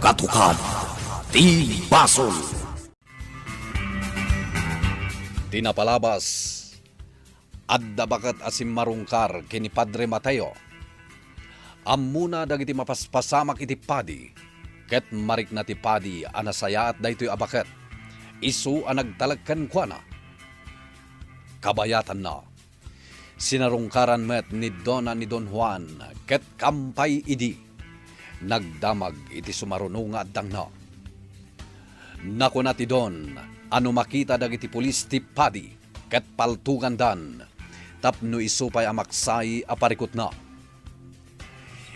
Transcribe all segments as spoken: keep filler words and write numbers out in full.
Katukad ti basol. Ti napalabas, adda baket a simmarungkar ken ni Padre Mateo. Ammona dagiti mapaspasamak iti padi, ket marikna ti padi a nasayaat daytoy a baket, isu a nagtalek kenkuana. Kabayatanna, sinarungkaran met ni Dona ni Don Juan ket kam pay idi nagdamag iti sumaruno nga addangna. Nakuna ti Don a no makita dagiti pulis ti padi ket paltugandan tapno isu pay a maksay a parikutna.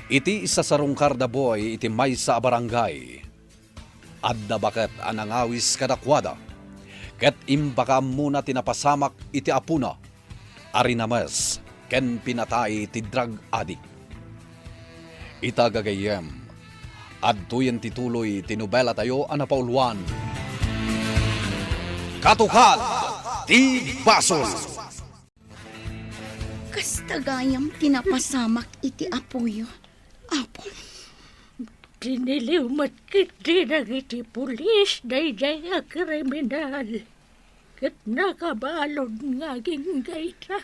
Iti isasarungkarda, Boy, iti maysa a barangay, adda baket a nangawis kadakuada, ket imbaka ammona ti napasamak iti apona a rinames ken pinatay ti drug addict. Ita, gagayyem, adtoyen ti tuloy ti nobelatayo a napauluan, Katukad ti Basol. Kasta gayam ti napasamak iti apoyo, Apo. Tiniliw met ketdi dagiti pulis daydiay a kriminal, ket nakabalud nga agingga ita.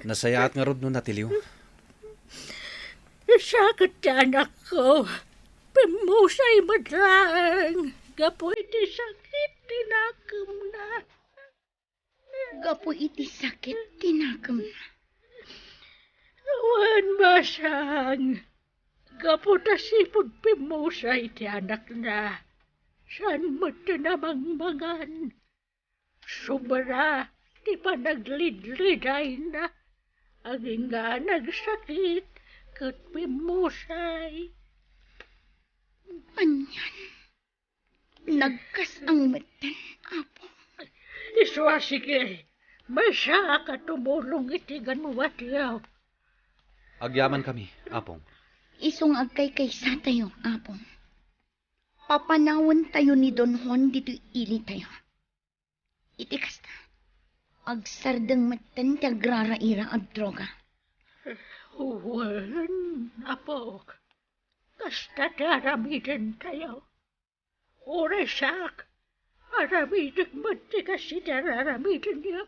Nasayaat ngarud no natiliw? Sa ket ti anakko, pimmusay met laeng gapu iti sakit ti nakemna. Gapu iti sakit ti nakemna. Wen, masang, gapu ta sipud pimmusay ti anakna, saan met ti namangmangan. Sobra ti panaglidlidayna, agingga nagsakit ket pimmusay. Anian? Nagkas-ang metten, Apo. Isu a sige, maysaak a tumulong iti ganwatyo. Agyamankami, Apong. Isu nga agkaykaysatayo, Apong. Papanawentayo ni Don Juan ditoy ilitayo. Iti kasta, agsardeng metten ti agraraira a droga. Wen, Apok, kasta ti aramidentayo. Uray siak, aramidek met ti kas iti ar-aramidenyo.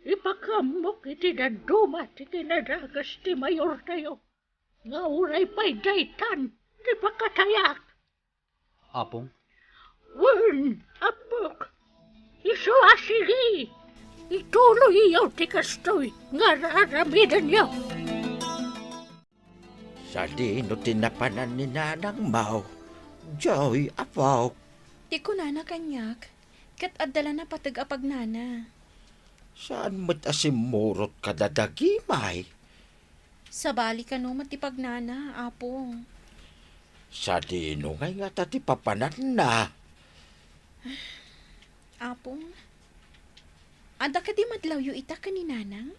Ipakaammok iti dadduma ti kinadakes ti mayortayo, nga uray pay daytan ti pakatayak. Apong? Wen, Apok, isu a sige, ituloyyo ti kastoy nga ar-aramidenyo. Sadino ti napanan ni nanangmo, Joy, Apok? Ti kunana kaniak, ket adda la napateg a pagnana. Saan met a simmurot kada dagimay? Sabali kano met ti pagnana, Apong. Sadino ngay ngata ti papananna? Apong, adda kadi madlawyo ita ken ni Nanang?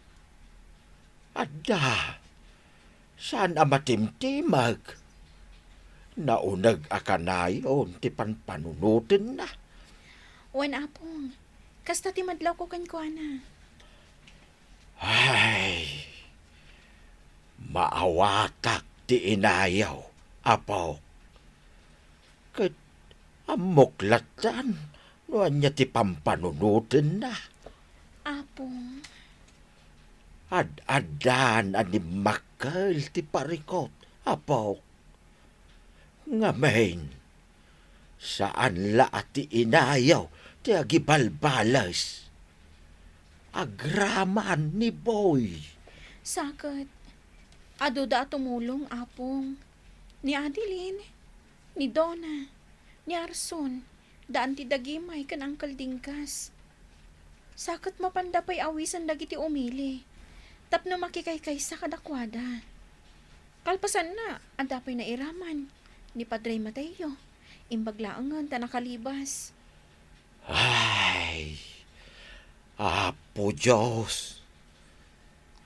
Adda. Saan a matimtimag. Nauneg a kanayon ti panpanunotenna. Wen, Apong, kasta ti madlawko kenkuana. Ay, maawatak ti inayo, Apok. Ket ammok lattan no ania ti pampanunotenna. Apong. Ad-addan a nimmakkel ti parikut, Apok. Ngamin, saan la a ti inayo ti agibalbales. Agraman ni Boy. Saket, aduda a tumulong, Apong. Ni Adeline, ni Donna, ni Arson, daan ti dagimay ken Uncle Dingkas. Saket mapanda pay awisen dagiti umili tapno makikaykaysa kadakuada. Kalpasanna, adda pay nairaman ni Padre Mateo. Imbag laengen ta nakalibas. Ay, Apo Dios,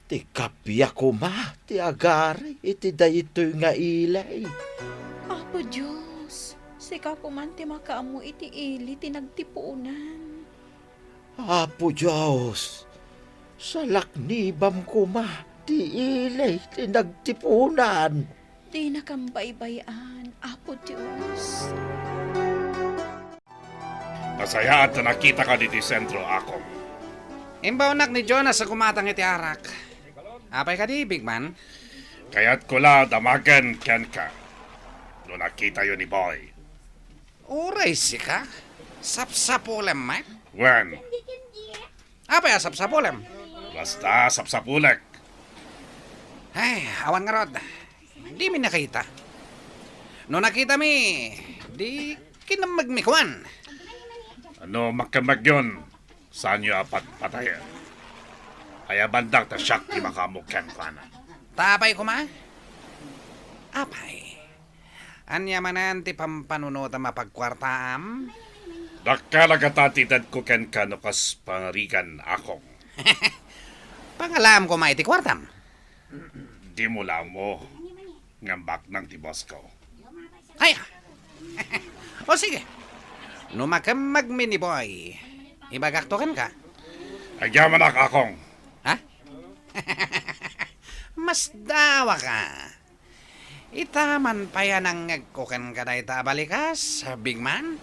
ti kappia koma ti agari iti daytoy nga ili. Apo Dios, sika koman ti makaammo iti ili ti nagtipuonan. Apo Dios, salaknibam koma ti ili ti nagtipuonan. Dinakam baybay-an, Apo Dios. Nasayaat ta nakitaka ditoy sentro, Akong. Imbawnak ni Jonas a gumatang iti arak. Apay kadi, Big Man? Kayatko la damagen kenka no nakitayo ni Boy. Uray sika? Sapsapulem met? Wen. Apay a sapsapulem? Basta sapsapulek. Ay, awan ngarud. Dimi nakita. No nakitami, di kinemmegmi kuan. No makemmegyon, saanyo a patpatayen. Ayabandak ta siak ti makaammo kenkuana. Ta apay koma? Apay. Ania manen ti pampanunotam a pagkuartaam? Dakkel a gata ti itedko kenka no kas pangarigan, Akong. Pangalaam koma iti kuartam. Dimo la ammo nga baknang ti boss ko. Ay! O sige. No makemmegmi ni Boy, ibagakto kenka. Agyamanak, Akong. Ha? Masdawaka. Ita man pay a nangngegko kenka dayta a balikas, Big Man?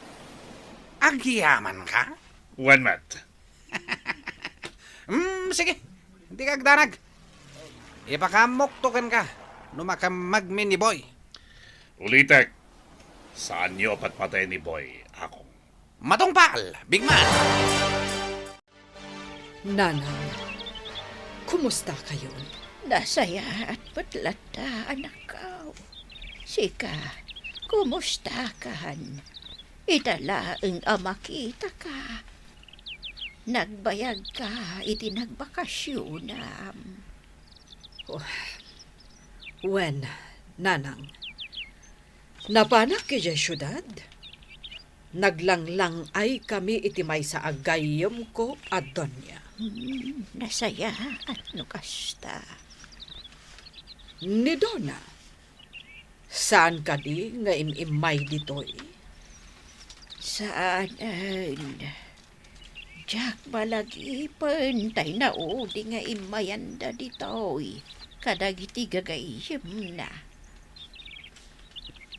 Agyamanka? Wen met. Hmm, sige. Dika agdanag. Ipakaammokto kenka no makemmegmi ni Boy. Ulitek, saanyo a patpatayen ni Boy, Akong. Matungpal, Big Man! Nanang, kumusta kayon? Nasayaat met latta, anakko. Sika, kumustakan? Ita laeng a makitaka. Nagbayagka iti nagbakasionam. Oh, wen, Nanang. Napanak idiay siudad. Naglanglang-ay kami iti maysa a gayyemko a donia. Hmm, nasayaat no kasta. Ni Dona, saan kadi nga im-immay ditoy? Saanen. Diak malagipen tay naudi nga immayanda ditoy kadagiti gagayyemna.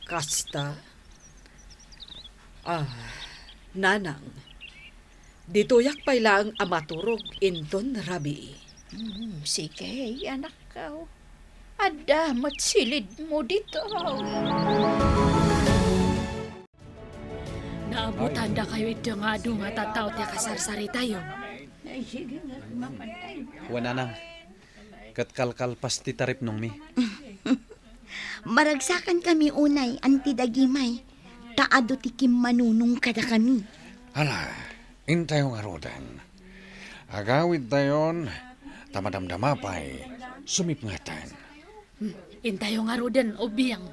Kasta? Ah, Nanang, ditoyak pay laeng a maturog inton rabii. Hmm, sige, anakko. Adda met silidmo ditoy. Naabutandakayo iti nga adu nga tattao ti akasarsaritayo. Wen, Nanang, ket kalkalpas ti taripnongmi. Maragsakankami unay, Auntie Dagimay, ta adu ti kimmanunong kadakami. Ala, intayo ngaruden. Agawidtayon, ta madamdama pay, sumipngeten. Hmm, intayo ngaruden, ubing.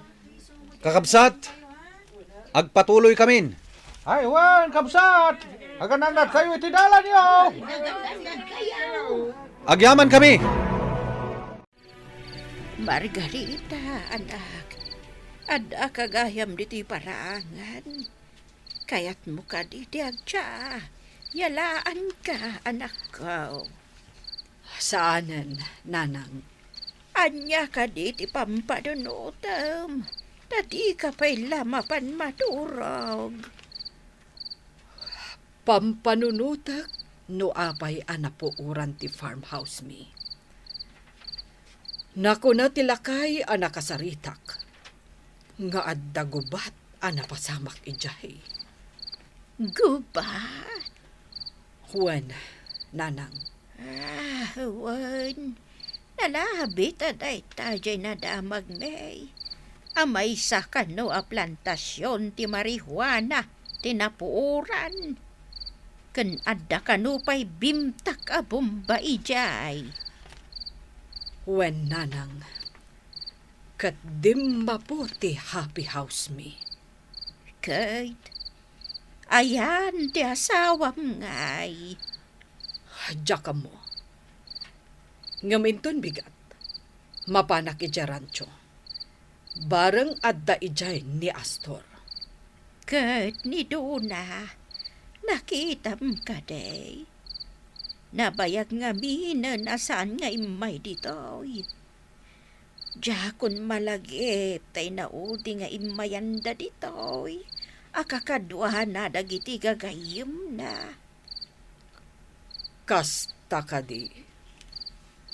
Kakabsat, agpatuloykamin. Ay, wen, kabsat! Aganannadkayo iti dalanyo! Agyamankami! Margarita, anak, adda ka gayam ditoy paraangan. Kayatmo kadi ti agtsa? Yalaanka, anakko. Saanen, Nanang. Ania kadi ti pampanunotem? Ta dika pay la mapan maturog. Pampanunotek no apay a napuoran ti farmhouse mi. Nakuna ti lakay a nakasaritak nga adda gubat a napasamak idiay. Gubat? Wen, Nanang. Ah, wen. Nalabi ta dayta diay nadamagmi. A maysa kano a plantasion ti marijuana ti napuoran. Ken adda kano pay bimtak a bomba idiay. Wen, Nanang. Ket dimmapo ti happy house mi. Ket ayan ti asawam ngay? Diak ammo. Ngem inton bigat, mapanak idiay rancho. Bareng adda idiay ni Astor. Ket ni Dona, nakitam kadi? Nabayag ngaminen a saan nga immay ditoy. Diakon malagip ta inaudi nga immayanda ditoy a kakaduana dagiti gagayyemna. Kasta kadi?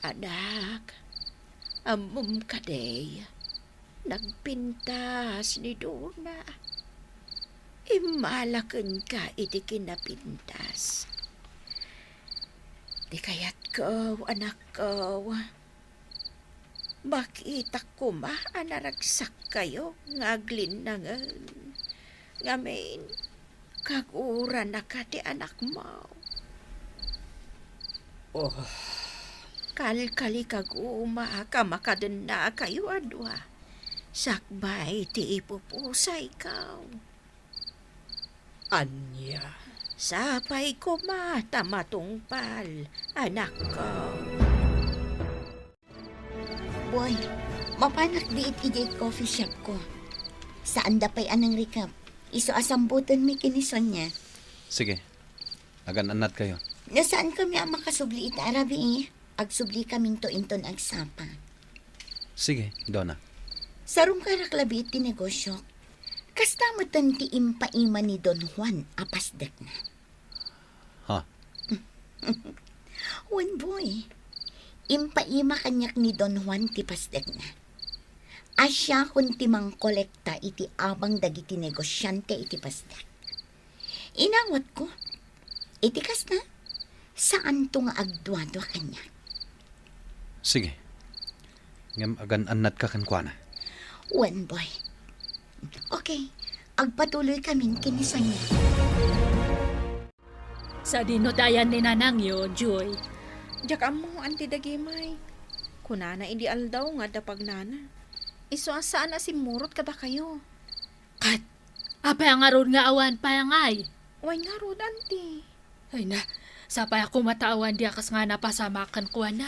Anak, ammom kadi, nagpintas ni Dona. Immalakenka iti kinapintas. Ti kayatko, anakko, makitak koma a naragsakkayo nga aglinnangen. Ngamin, kaguranaka ti anakmo. Oh. Kalkali kaguma a makadennakayo a dua. Sakbay ti ipupusayko. Ania? Sapay koma ta matungpal, anakko. Boy, mapanak diit idiay coffee shop ko. Saanda pay a nangrikep. Isu a sambutenmi ken ni Sonia. Sige. Agan-annadkayo. No saankami a makasubli ita a rabii, agsublikaminto inton agsapa. Sige, Dona. Sarungkarak labi iti negosio. Kasta metten ti impaima ni Don Juan a pasdekna. Ha? Wen, Boy. Impaima kaniak ni Don Juan ti pasdekna. A siakon ti mangkolekta iti abang dagiti negosiante iti pasdek. Inawatko. Iti kasta, saanto nga agduadua kaniak. Sige. Ngem agan-annadka kenkuana. Wen, Boy. Okay, agpatuloykamin ken ni Sonia. Sadino ti ayan ni nanangyo, Joy? Diak ammo, Auntie Dagimay. Kunana idi aldaw nga adda pagnana. Isu a saan a simmurot kadakayo. Ket, apay a ngarud nga awan pay ngay? Wen ngarud, Auntie. Ay na, sapay a koma ta awan di a kas nga napasamak kenkuana.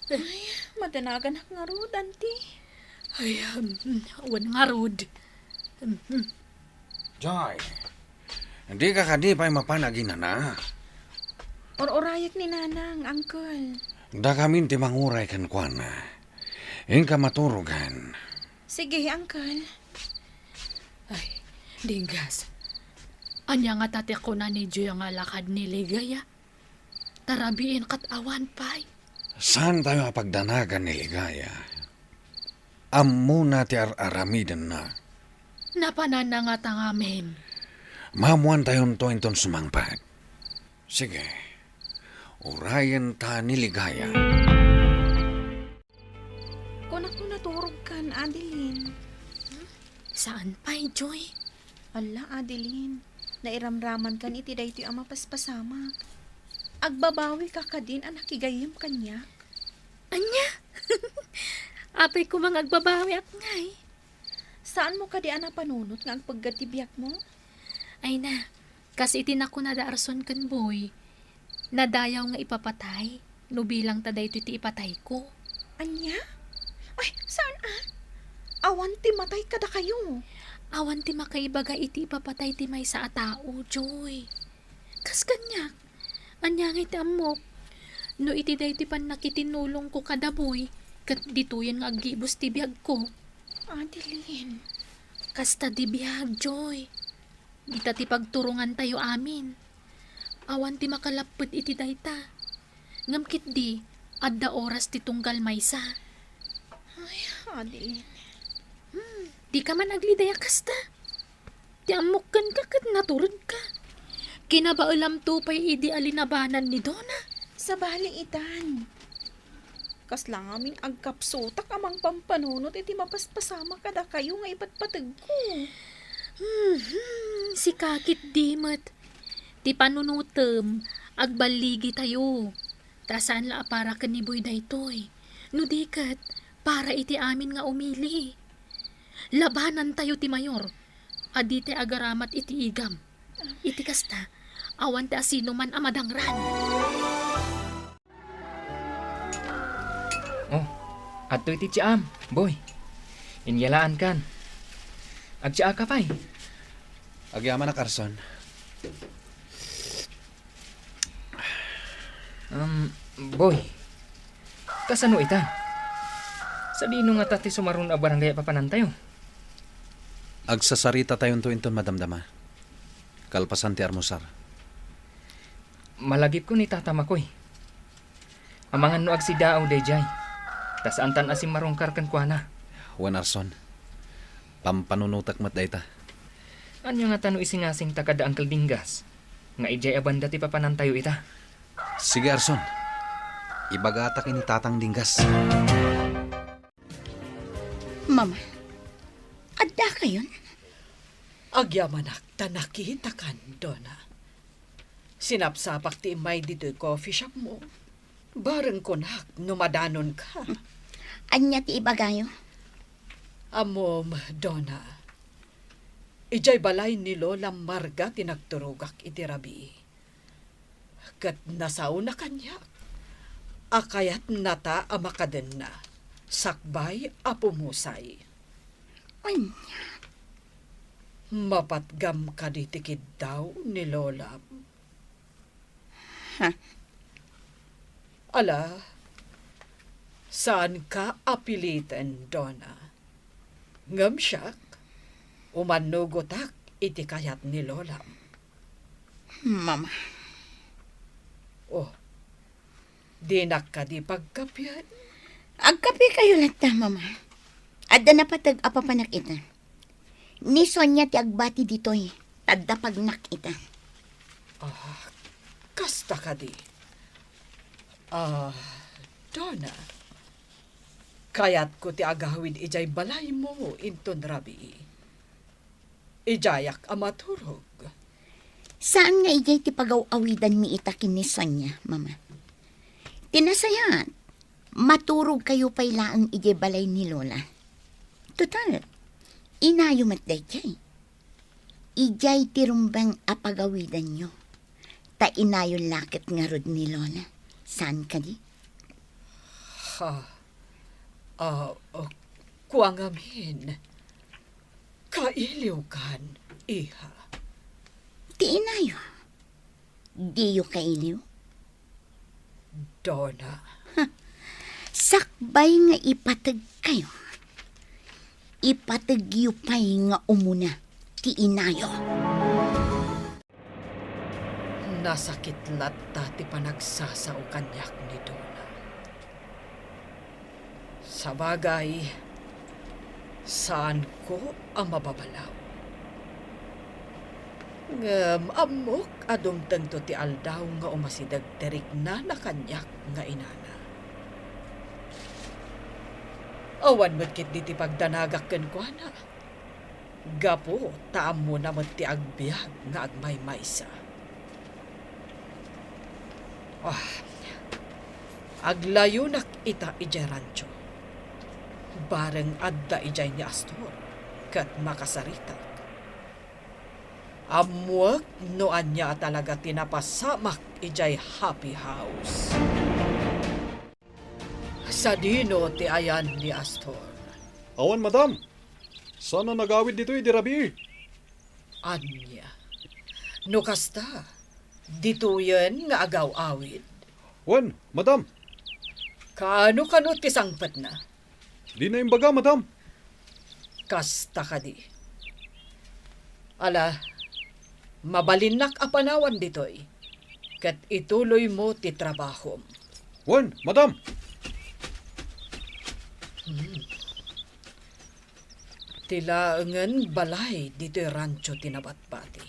Ay, madanaganak ngarud, Auntie. Ay, um, wen ngarud. Um, um. Joy, dika kadi pay mapan aginana? Ur-urayek ni Nanang, Uncle. Dakamin ti manguray kenkuana. Inka maturogan. Sige, Uncle. Ay, dinggas. Ania ngata ti kuna ni Joy nga lakad ni Ligaya? Ta rabiin ket awan pay. Saantayo a pagdanagan ni Ligaya. Ammona ti ar-aramidenna. Napananna ngata ngamin. Maammoantayonto inton sumangpet. Sige. Urayenta ni Ligaya. Kunak no naturogkan, Adeline. Hmm? Saan pay, Joy? Alla, Adeline, nairamramankan iti daytoy a mapaspasamak. Agbabawika kadin a nakigayyem kaniak. Ania? Apay koma nga agbabawiak ngay? Saanmo kadi a napanunot nga agpeggad ti biagmo? Ay na, kas iti nakuna da Arson ken Boy, nadayaw nga ipapatay no bilang ta daytoy ti ipatayko. Ania? Ay, saan a? Awan ti matay kadakayo. Awan ti makaibaga iti ipapatay ti maysa a tao, Joy. Kas kaniak, ania ngay ti ammok? No iti daytoy pannakitinulongko kada Boy, ket ditoyen nga aggibus ti biagko. Adeline. Kasta di biag, Joy. Dita ti pagturongantayo amin. Awan ti makalapped iti dayta. Ngem ketdi, adda oras ti tunggal maysa. Ay, Adeline. Hmm, dika man aglidaya kasta. Ti ammok kenka ket naturedka. Kinabaelamto pay idi a linabanan ni Dona. Sabali itan. Kasla ngamin agkapsutak a mangpampanunot iti mapaspasamak kadakayo nga ipatpategko. Mhm, sika ketdi met. Ti panunotem, agballigitayo. Ta saan la a para ken ni Boy daytoy. No di ket, para iti amin nga umili. Labanantayo ti mayor. A ditay agaramat iti igam. Iti kasta, awan ti asinoman a madangran. Oh, adtoy ti tsiaam, Boy. Inyalaankan. Agtsiaka pay. Agyamanak, Arson. Um, Boy, kasano ita? Sadino ngata ti sumaruno a barangay a papanantayo? Agsasaritatayon inton madamdama, kalpasan ti almusar. Malagipko ni Tata Makoy. Amangan no agsidaaw daydiay, ta saantan a simmarungkar kenkuana. Wen, Arson, pampanunotek met dayta. Ania ngata no isingasingta kada Uncle Dinggas nga idiay a banda ti papanantayo ita? Sige, Arson. Ibagata ken ni Tatang Dinggas. Mama, addakayon? Agyamanak ta nakitakan, Dona. Sinapsapak ti immay ditoy coffee shop mo. Bareng kunak no madanonka. Ania ti ibagayo? Ammom, Dona. Idiay balay ni Lola Marga ti nagturogak iti rabii. Ket nasaona kaniak a kayatnata a makadenna sakbay a pumusay. Ania? Mapatgam kadi ti kiddaw ni Lolam? Ha? Ala, saanka a piliten, Dona. Ngem siak, umannugotak iti kayat ni Lolam. Mama. Oh, dinak kadi pagkapien? Agkapikayo latta, Mama. Adda napateg a papanak ita. Ni Sonia ti agbati ditoy, ta adda pagnak ita. Ah, kasta kadi. Ah, Dona, kayatko ti agawid idiay balaymo inton rabii. Idiayak a maturog. Saan nga idiay ti pagaw-awidanmi ita ken ni Sonia, Mama. Ti nasayaat, maturogkayo pay laeng idiay balay ni Lola. Total, inayo met daydiay. Idiay ti rumbeng a pagawidanyo. Ta inayo la ket ngarud ni Lola. Saan kadi? Ha? Ah, ah, kua ngamin. Kailiwkan, iha. Ti inayo. Diyo kailiw? Dona. Ha, sakbay nga ipategkayo, ipategyo pay nga umuna ti inayo. Nasakit latta ti panagsasao kaniak ni Dona. Sabagay, saanko a mababalaw. Ngem ammok a dumtengto ti aldaw nga umasideg ti riknana kaniak nga inana. Awan met ketdi ti pagdanagak kenkuana. Gapu ta ammona met ti agbiag nga agmaymaysa. Ah, aglayonak ita idiay rancho. Bareng adda idiay ni Astor ket makasaritak. Ammoek no ania a talaga ti napasamak idiay Happy House. Sadino ti ayan ni Astor? Awan, madam. Saan a nagawid ditoy idi rabii. Ania? No kasta, ditoyen nga agaw-awid? Wen, madam. Kaano kano ti sangpetna? Dina imbaga, madam. Kasta kadi. Ala, mabalinnak a panawan ditoy, ket ituloymo ti trabahom. Wen, madam. Hmm. Ti laengen balay ditoy rancho ti nabatbati.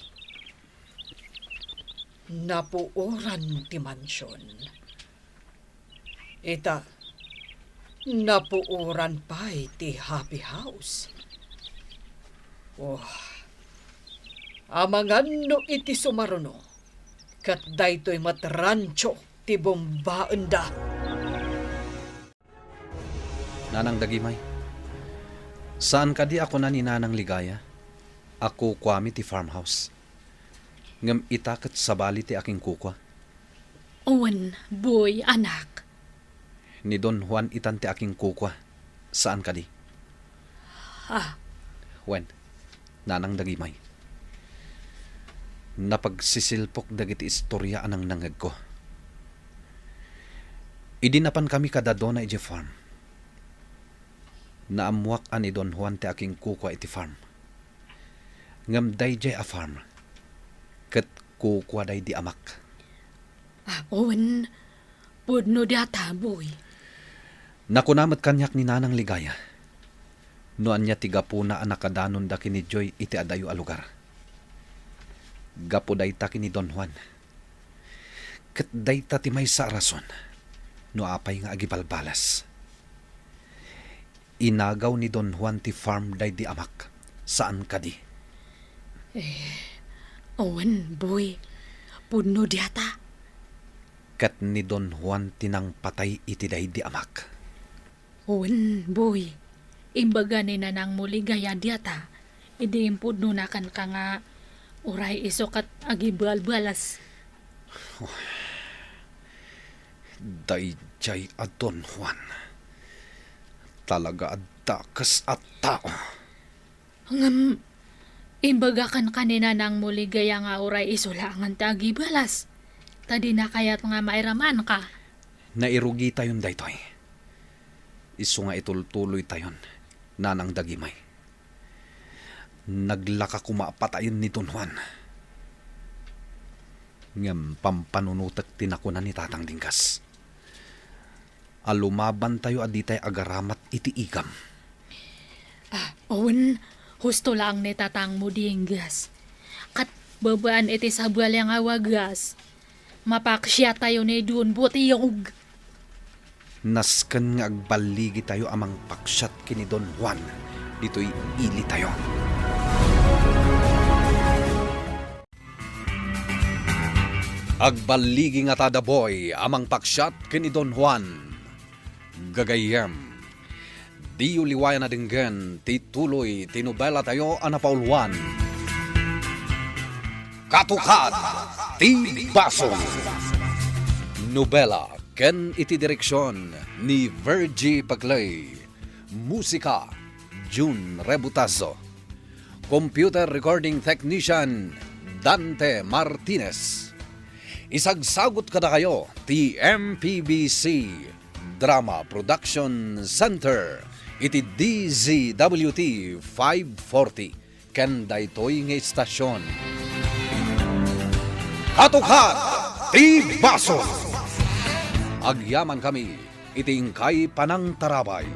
Napuoran ti mansion. Ita, napuoran pay ti Happy House. Oh, amangan no iti sumaruno, ket daytoy met rancho ti bombaenda. Nanang Dagimay, saan kadi a kuna ni Nanang Ligaya a kukuami ti farmhouse? Ngem ita ket sabali ti akinkukua. Wen, Boy, anak. Ni Don Juan itan ti akinkukua, saan kadi? Ah. Wen, Nanang Dagimay. Napagsisilpok dagiti istoria a nangnangegko. Idi napankami kada Dona idiay farm, Naammoak a ni Don Juan ti akinkukua iti farm. Ngem daydiay a farm, ket kukua daydi amak. Ah, wen, pudno diata, Boy. Nakuna met kaniak ni Nanang Ligaya no ania ti gapuna a nakadanonda ken ni Joy iti adayo a lugar. Gapu dayta ken ni Don Juan. Ket dayta ti maysa a rason no apay nga agibalbalas. Inagaw ni Don Juan ti farm daydi amak, saan kadi? Eh, awan, Boy. Pudno diata. Ket ni Don Juan ti nangpatay iti daydi amak. Wen, Boy. Imbaga ni Nanang mo Ligaya diata, idi impudnona kenka nga uray isu ket agibalbalas. Daydiay a Don Juan, talaga a dakes a tao. Ngem, imbaga kenka ni Nanang mo Ligaya nga uray isu laengen ti agibalas. Ta dina kayat nga mairamanka. Nairugitayon daytoy. Isu nga itultuloytayon, Nanang Dagimay. Naglaka koma a patayen ni Don Juan. Ngem pampanunotek ti nakuna ni Tatang Dinggas a lumabantayo a ditay agaramat iti igam. Ah, wen, husto laeng ni Tatang mo Dinggas. Ket babaen iti sabali nga wagas, mapaksiattayo ni Don Butiyog. Nasken nga agballigitayo a mangpaksiat ken ni Don Juan ditoy ilitayo. Agballigi ngata da Boy a mangpaksiat ken ni Don Juan. Gagayyem, diyo liwayan a denggen ti tuloy ti nobelatayo a napauluan, Katukad ti Basol. Nobela ken iti direksion ni Virgie Paclay. Musika, Jun Rebutazo. Computer recording technician, Dante Martinez. Isagsagut kadakayo ti M P B C Drama Production Center iti D Z W T five forty ken daytoy nga istasion. Katukad ti Basol. Agyamankami iti inkay panangtarabay.